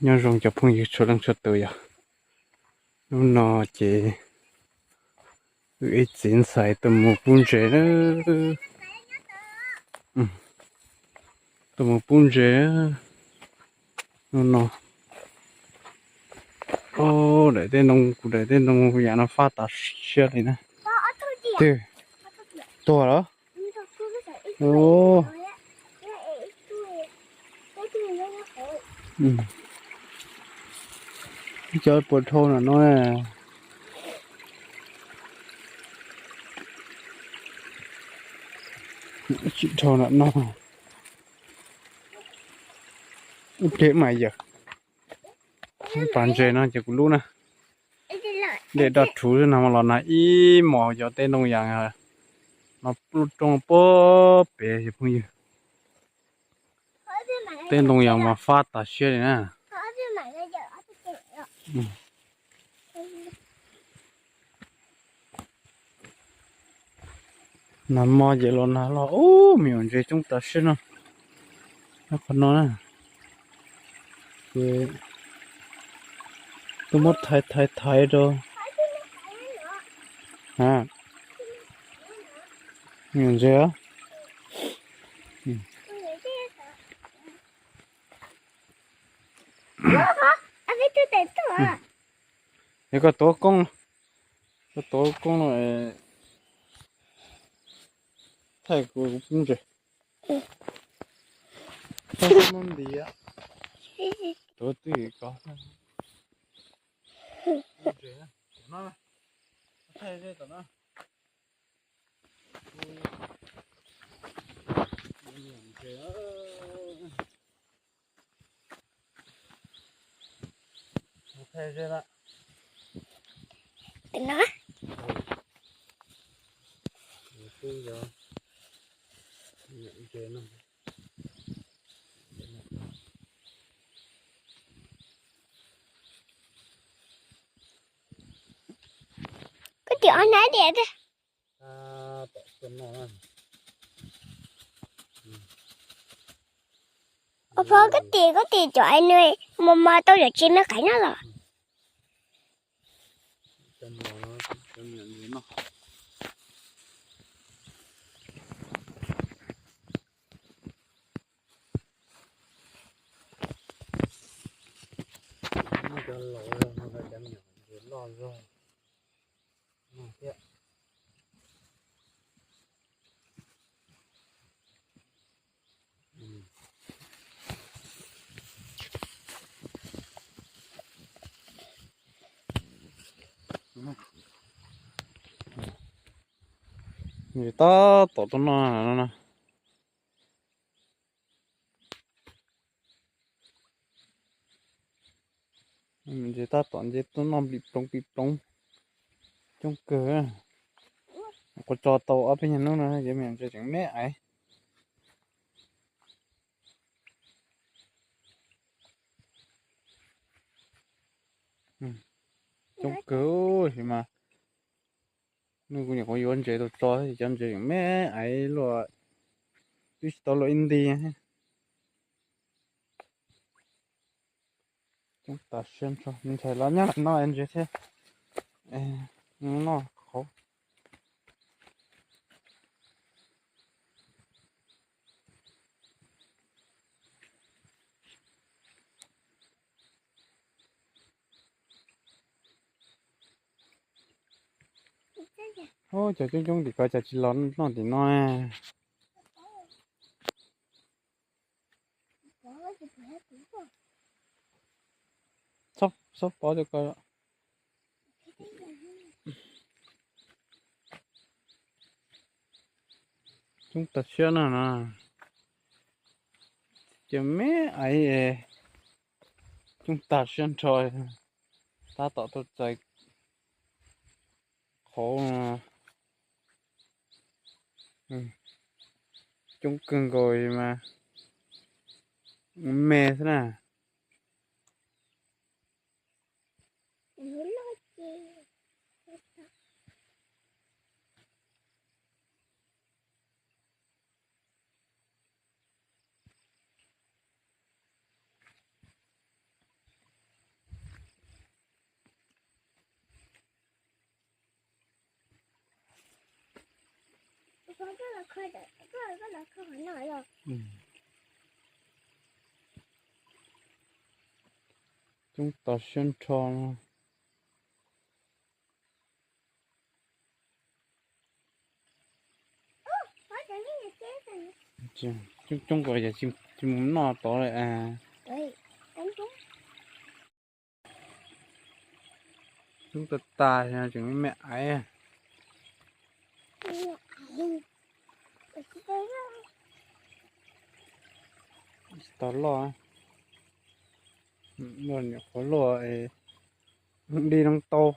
Nyob zoo cov phooj ywg txhua leej txhua tus yom. Hnub no ces wb ib txiv ntxhais tuaj mus pub ntses na. Tuaj mus pub ntses hnub no. Daim teb ntoo, kuv daim teb ntoo yam no fab tas siab li na. Twg? Tuag los? Cov puas dhau nram no. Tsis dhau nram no. Ib pliag mas yawm. Pas ntses no ces kuv lub na. Dej daj rhuv xwb no los nag ib hmos cov teb ntoo yas no pluj rooj puag pem cov phooj ywg. Teb ntoo yas mas fab tas siab li na. Nag hmo ces los nag los ub me nyuam ntses coob tas siab no. Nyob qhov no na. Ces tuaj muab thaiv thaiv thaiv rau. Me nyuam ntses. Es koj tuav koob, koj tuav koob no, thaij kuv pub ntses. Thaij muab ntiav, tuav twj ywm ko. Thaij ze tom no. Thaij ze lawm. Tim no. Kuj yog ntses no. Koj tim ob nab diam. Ua phob koj tim, koj tim cov ai nws mos mos tau yam tsis me qaiv no los. Cov laus loj zog no thiab. Tab tom tuaj noj no na. Ntses tab tom nce tuaj noj nplim ploov nplim ploov coob kawg. Kuv tso tau ob peb nyuag hnub no ces me ntses tseem me aiv. Coob kawg sis mas nws kuv nyuam qhuav yuav ntses tau tso cov ntses tseem me aiv luaj, twb tsis tau luaj ib nti. Coob tas siab nrho, ntshai los nyob no ntses thiab. Noj qhauv. Ub, cov coob coob tim ko cas tsis los noj tim no. Txhob pov rau ko. Coob tas siab no no. Ces me aiv coob tas siab nrho. Tab tom tuaj txais qhauv no. Coob kawg nkaus mas me xwb na. Coob tos siab nrho no. Coob coob ko yog tsis mus noj tod lawm. Coob tag tag tseem me me aiv. Tsis tau loj, nyuam qhuav luaj, di no tau.